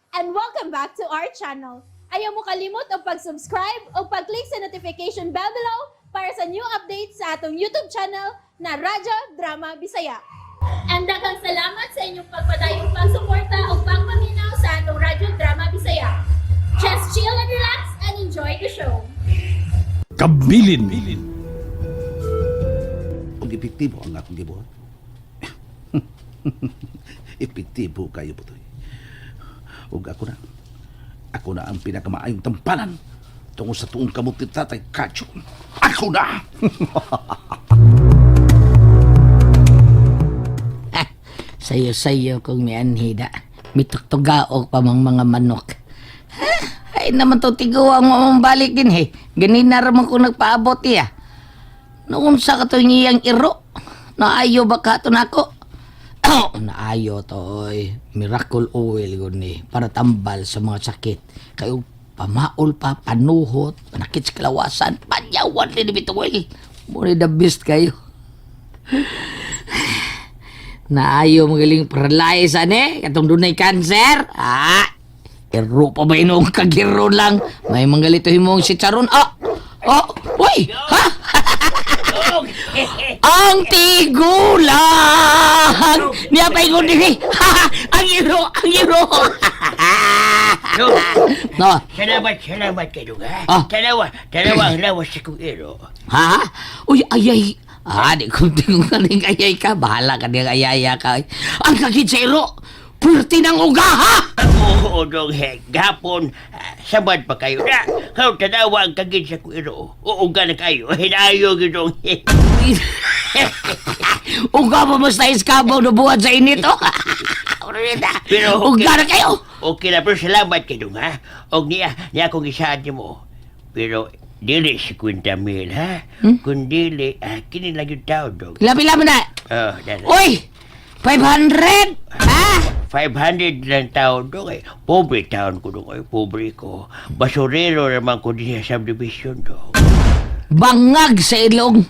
And welcome back to our channel. Ayaw mo kalimot og pag-subscribe o pag-click sa notification bell below para sa new updates sa atong YouTube channel na Radyo Drama Bisaya. And daghang salamat sa inyong pagpadayong pagsuporta o pagpaminaw sa atong Radyo Drama Bisaya. Just chill and relax and enjoy the show. Kabilin. Kung epektibo ang akong gibuhat. Epektibo kayo po. Ug ako na. Ako na ang pinakamaayong tampalan tungod sa tuong kamot ni Tatay Kadyo. Ako na! Sayo-sayo kong mianhida. Mituktugaok pa mang mga manok. Ha? Ay naman to tiguang mo balik din he. Ganina ra man ko nagpaabot iya. Noon sa katong iyang iro. Naayo ba ka to nako? Naayo to oy. Miracle oil gud ni para tambal sa mga sakit. Kayo pamaol pa, panuhot, panakit sa kalawasan, panyawan din ni oil. Mo ni the best kayo. Naayo magaling paralyze ane katong dunay cancer. Ah, iro pa ba inong kagiro lang? May manggalito himong si Charon. Ah, oh, uy, ha? Ang tigulang! Niya pa ingon diri. Ang iro, ang iro. No. Salamat, salamat kayo, ha? Ah. Tanawa, tanawa ang lawas sa kong iro. Ha? Uy, ayay. Ah, di ko tingong kaning ayay ka. Bahala ka niyang ayaya ka. Ang kakit sa iro. Purti ng uga, ha? Oo, dong, he. Gahapon, sabad pa kayo na. Karon tanawa ang kagid sa kong iro. Uuga na kayo. Hinayo, gidong. Uga pa mas na iskabaw na buhat sa init, oh. Pero okay. Uga na kayo. Okay na, pero salamat kayo, ha? Og niya, niya akong isaad niyo mo. Pero, dili si 50 mil, ha? Kung dili, kini lang yung tao, dong. Labi-labi na. Oh, dala. Uy! 500! Ha? 500 lang tao dong eh. Pobre taon ko dong eh. Pobre ko. Basurero naman ko din sa subdivision dong. Bangag sa ilong.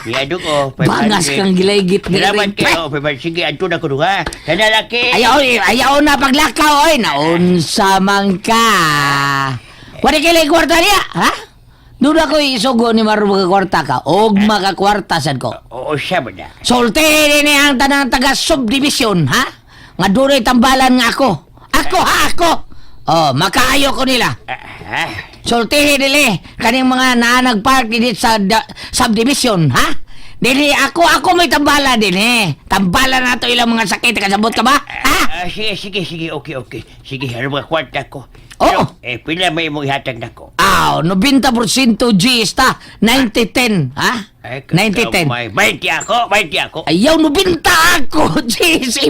Niya dong oh, 500. Bangas kang gilaygit ni Salamat rin. kayo. 500. Sige, anto na ko dong ha. Sana laki. Ayaw, ayaw na paglakaw, oy. Naunsa man ka. Wala kay kwarta niya, ha? Doon ako isugo ni Maro kwarta ka. Og makakwarta sad ko. Oo, siya ba na? Sulti ni ang tanang taga subdivision, ha? Nga dunay tambalan nga ako. Ako ha, ako. Oh, makaayo ko nila. Ah, ah. Sultihin nila kaning mga naanag park dinit sa subdivision, ha? Dili ako ako may tambala din eh. Tambala na to ilang mga sakit kasabot ka ba? Ha? Ah, sige, sige, sige. Okay, okay. Sige, ano mga kwarta ko? Oo. Pero, eh, pila may imong ihatag na ko? Aw, 90% G sta, 90-10, ha? Ay, 90-10. May 20 ako, 20 ako. Ayaw, 90 ako, G,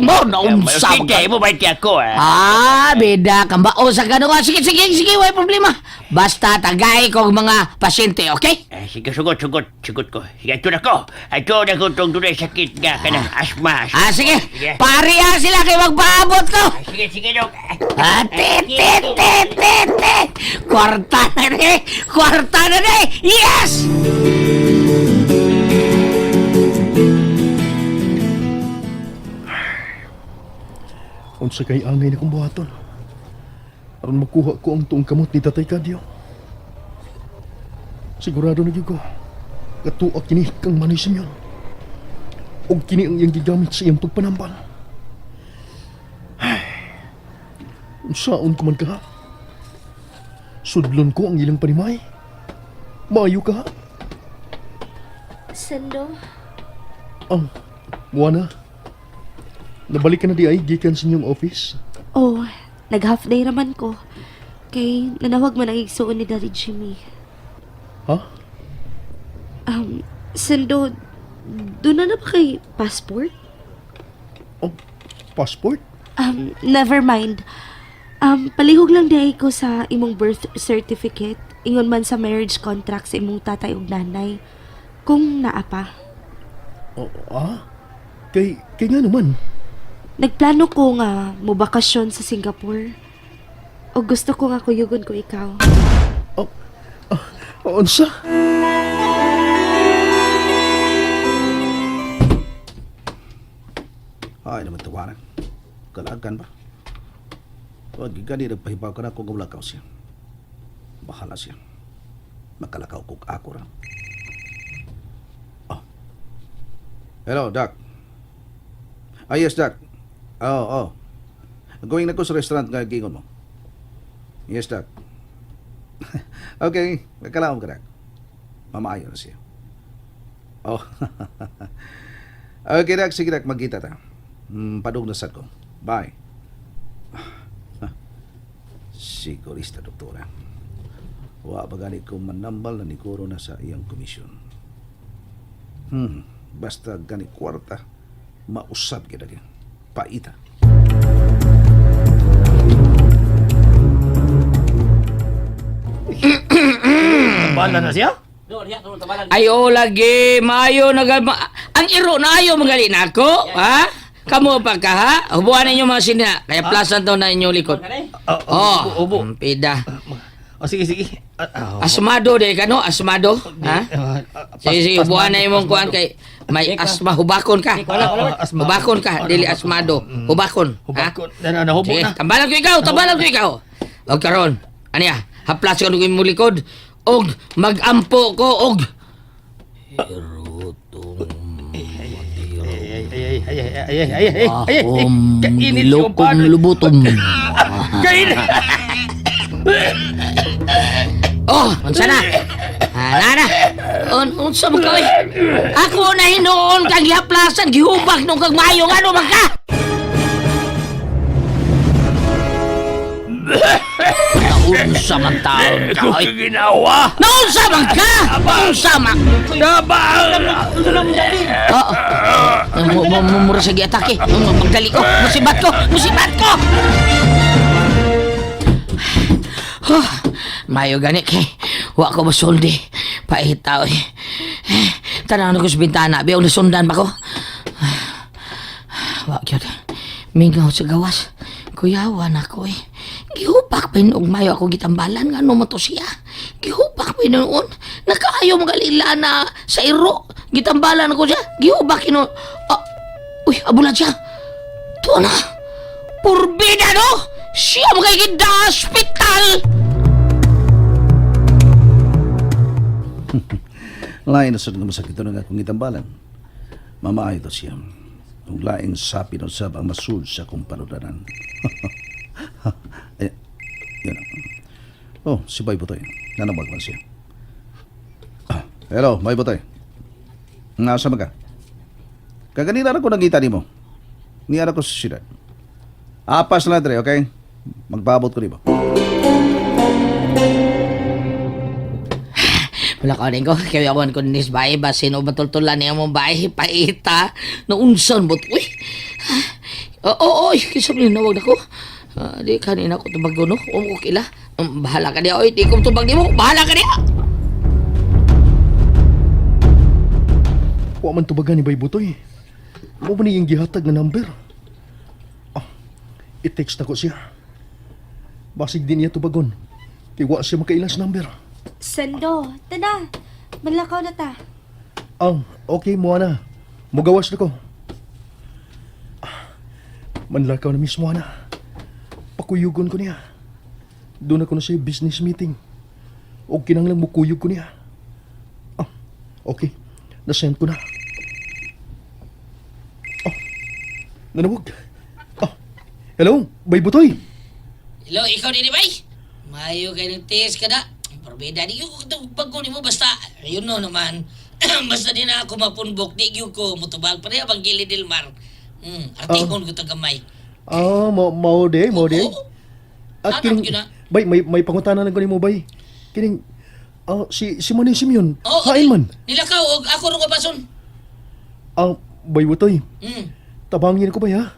mo, naunsa Sige, ka. mo 20 ako, ah. Ah, bida, kambao sa ganun. Ah, sige, sige, sige, way problema. Basta tagay kong mga pasyente, okay? Eh, sige, sugot, sugot, sugot ko. Sige, ito na ko. Ito na ko itong dunay sakit nga ka na. Asma, asma. Ah, sige, Sige. pariya sila kay magpaabot ko. Ah, sige, sige, dok. Ah, te, te, te, te, te. Kwarta na ni! Kwarta na ni! Yes! Unsa kay angay na kong buhaton. Aron makuha ko ang tuong kamot ni Tatay Kadyo. Sigurado na gyud ko. Katua kini kang Manoy Simeon. Og kini ang iyang gigamit sa iyang pagpanambal. Ay, unsaon ko man ka? Sudlon ko ang ilang panimay. Maayo ka? Sendo, Ang, Moana. Nabalik ka na di ay gikan sa inyong office. Oh, nag half day raman ko. Kay nanawag man ang igsuon ni Daddy Jimmy. Ha? Sendo, doon na na ba kay passport? Oh, passport? Never mind. Palihog lang di ko sa imong birth certificate. Ingon man sa marriage contract sa imong tatay ug nanay. Kung naa pa. Oh, ah? Kay nga naman. Nagplano ko nga mo bakasyon sa Singapore. O gusto ko nga kuyugon ko ikaw. Oh, unsa? Ay, naman tawanan. Kalagan ba? Wag gani nagpahibaw ka na kung gamlakaw siya. Bahala siya. Makalakaw kog ako ra. Oh. Hello, Doc. Ah, yes, Doc. Oh, oh. Going na ko sa restaurant nga gingon mo. Yes, Doc. Okay, magkalaom ka, Doc. Mamaayo na siya. Oh. Okay, Doc. Sige, Doc. Magkita ta. Padung na sad ko. Bye. Sigurista, doktora. Wa ba gani ko manambal na nikuro na sa iyang komisyon. Basta gani kwarta, mausab gyud agi. Paita. Bala na siya? Ayo lagi, maayo na ang iro na ayo magali na ako, ha? Kamo pa ka ha? Hubuan ninyo mga sinina. Kaya plasan to na inyong likod. Oh, Ubo. Pida. Oh, sige, sige. Ah, ah, Asmado de ka no? Asmado, ha? Sige, sige, hubuan na imong kuan pasmado. kay may asma hubakon ka. Asma. Hubakon ka, dili asmado. Hubakon, ha? Hubakon. Na, na, nahubo Sige, na. tambalan ko ikaw, tambalan ko ikaw. Og karon, aniya, haplas ko nung imong likod og magampo ko og Ay, ay, ay, ay, ay, ay, ay, ay, ay, ay, Ahom, kainit yung gilokom pano. lubutom. Kainit! Oh, unsa na? Ah, na na. Unsa man ka oy? Ako na hinuon kang gihaplasan, gihubak nung kag maayo ngano man ka? Naunsa man taon ka Kung oy? ginawa! Naunsa man ka? Unsa man? Tabang! Oo. Mura sa giatake. Magdali ko. Musibat ko. Musibat ko. Huh, mayo gani kay wa ko masuldi. Paita oy. Tanaw na ko sa bintana, biyaw nasundan ba ko? Wa gyud. Mingaw sa gawas. Kuyawan ako eh. Gihupak pa og mayo ako gitambalan ngano man to siya. Gihupak pa noon. Nakaayo magalila na sa iro. Gitambalan ako siya. Gihubak hinuon. Ah, uy, abulan siya. Tuwa na. Purbida no! Siya mo kay gida hospital! Lain na sad nga masakit nga akong gitambalan. Mamaayo to siya. Ug laing sapi na usab ang masud sa akong panudanan. Ay, yun. Oh, si Bay Butoy. Nanawag man siya. Ah, hello, Bay Butoy. Nasa man ka? Kaganina ra ko nakita nimo. Niya ra ko sa siyudad. Apas na dre, okay? Magpaabot ko nimo. Wala ka rin ko. Kaya ako ko nis bae ba sino ba tultulan niya mong bae paita naunsan bot uy. Oo, oo, oy, kisa mo nawag na ko. Ah, di kanina ko tubag no. Ko kila. Bahala ka niya oy, di ko tubag nimo. Bahala ka niya. Wa man tubagan ni Bay Butoy. Mo ba niyang gihatag nga number? Ah, i-text na ko siya. Basig din niya tubagon. Kay wa siya makailas number. Sando, tana. Manlakaw na ta. Ah, okay, mo na. Mugawas na ko. Ah, manlakaw na mismo na. Pakuyugon ko niya. Doon ako na siya business meeting. O kinanglang mukuyog ko niya. Ah, okay. Nasend ko na. Oh, nanawag. Oh, hello, Bay Butoy. Hello, ikaw din bay. Mayo kay nagtiis ka na. Parbida di ko tubag ko nimo basta yun no naman. Basta di na ako mapunbok di gyud ko mutubag pareha bang gili Dilmar. Artihon ko to gamay. Ah, mao de, mao de. Oo. At Anak kining, yun ah. bay, may pangutana lang ko nimo, bay. Kining, ah, si Manny Simeon, Oo, hain man. Nilakaw og ako ro kapason. Ah, bay Butoy, tabangin ko bay ha.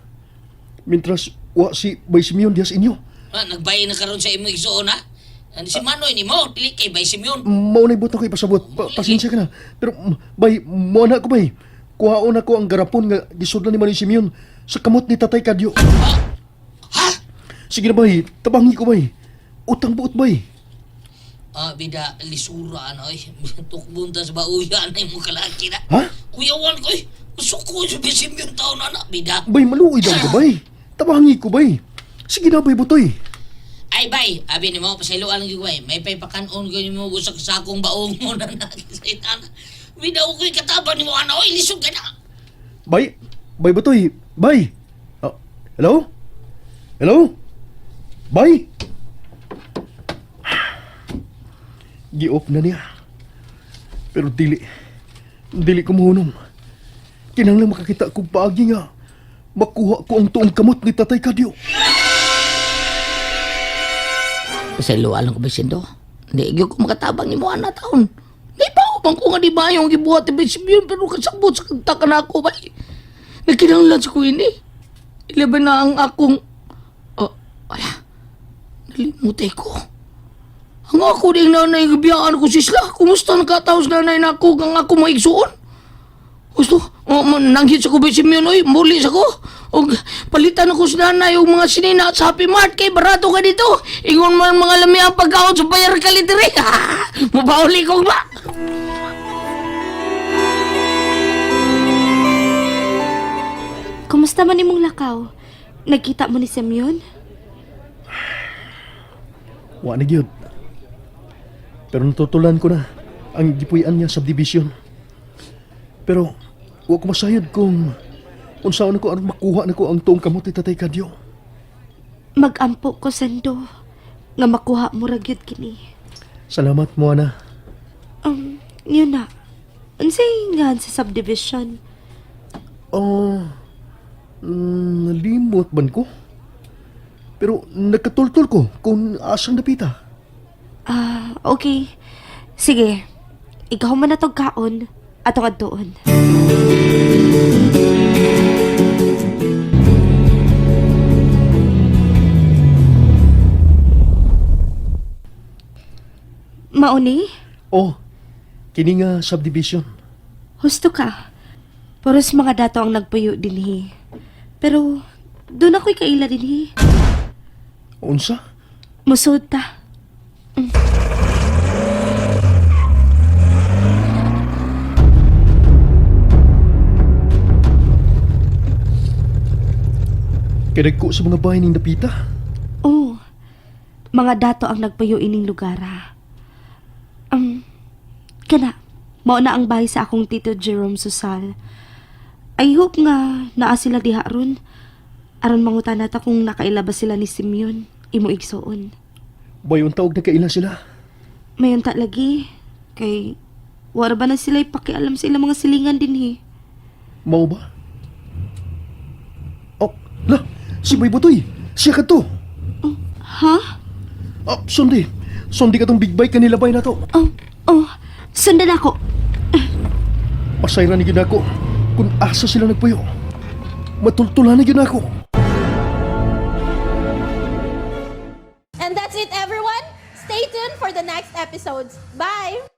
Mintras wa si Bay Simeon diya sa inyo. Ah, nagbayin na karon sa imo igsuon ha. Ano si Manoy ni mo, dili kay Bay Simeon. Mao na'y butang ko ipasabot. Pasensya ka na. Pero bay, mo na ko bay. Kuhaon na ko ang garapon nga gisudlan ni Manny Simeon sa kamot ni Tatay Kadyo. Ha? Sige na bay, tabangin ko bay. Utang buot bay. Ah, bida lisura ana oy. Tukbon ta sa bauya na imo kalaki na. Ha? Kuyawan ko oy. Suko sa Bay Simeon taon ana bida. Bay, maluoy daw ko bay. Tabangi ko bay. Sige na, Bay Butoy. Ay, bay, abi nimo pasayloan gyud bay. May pay pakanon gyud nimo gusak sa akong baong mo na nakisaitan. Bidaw ko'y katabang nimo ana oy, lisod ka na. Bay, Bay Butoy, bay. Oh, hello? Hello? Bay? Gi-off na niya. Pero dili. Dili ko mahunong. Kinahanglan makakita kog paagi nga. Makuha ko ang tuong kamot ni Tatay Kadyo. Pasayloan lang ko ba sindo? Hindi gyud ko makatabang nimo ana taon. Di pa man ko nga di ba yung gibuhat ni Simeon pero kasabot sa kagtaka na ako bay. Nagkinahanglan sa ko ini. Ilaban na ang akong oh, ala. Nalimutay ko. Ang ako ding nanay gibiyaan ko sisla. Kumusta nakataos nanay na ako kang ako maigsuon? Gusto, oh, nanghit sa ko ba si Simeon, oy, muli sa ko. Og palitan ako sa nanay og mga sinina sa Happy Mart kay barato ka dito. Ingon man mga lami ang pagkaon sa bayar kalidiri. Mabauli kong ba? Kumusta man imong lakaw? Nagkita mo ni Simeon? Wa na gyud. Pero natutulan ko na ang gipuy-an niya sa subdivision. Pero wa ko masayod kung unsaon ko aron makuha nako ang tuong kamot ni Tatay Kadyo. Magampo ko sendo nga makuha mo ra gyud kini. Salamat mo ana. Yun na. Unsay nga sa subdivision? Oh, nalimot man ko. Pero nagkatultol ko kung asang dapita. Ah, okay. Sige. Ikaw man na tog kaon atong adtuon. Mauni? Oh, kini nga subdivision. Husto ka. Puros mga dato ang nagpuyo dinhi. Pero doon ako'y kaila dinhi. Unsa? Musod ta. Kay dagko sa mga bahay ning dapita. Oo. Mga dato ang nagpuyo ining lugar. Ha. Kana, mao na ang bahay sa akong Tito Jerome Susal. I hope nga naa sila diha ron. Aron mangutan nata kung nakaila ba sila ni Simeon, imo igsuon. Bayon taog nagkaila sila. Mayon ta lagi kay wara ba na sila ipakialam sa ilang mga silingan dinhi. Mao ba? Oh, la, si Bay Butoy. Siya ka to. Ha? Oh, sundi. Sundi ka tong big bike kanila bay na to. Oh, oh, sundan ako. Pasayran ni gyud ako kung asa sila nagpuyo. Matultulan ni gyud ako. And that's it, everyone. Stay tuned for the next episodes. Bye!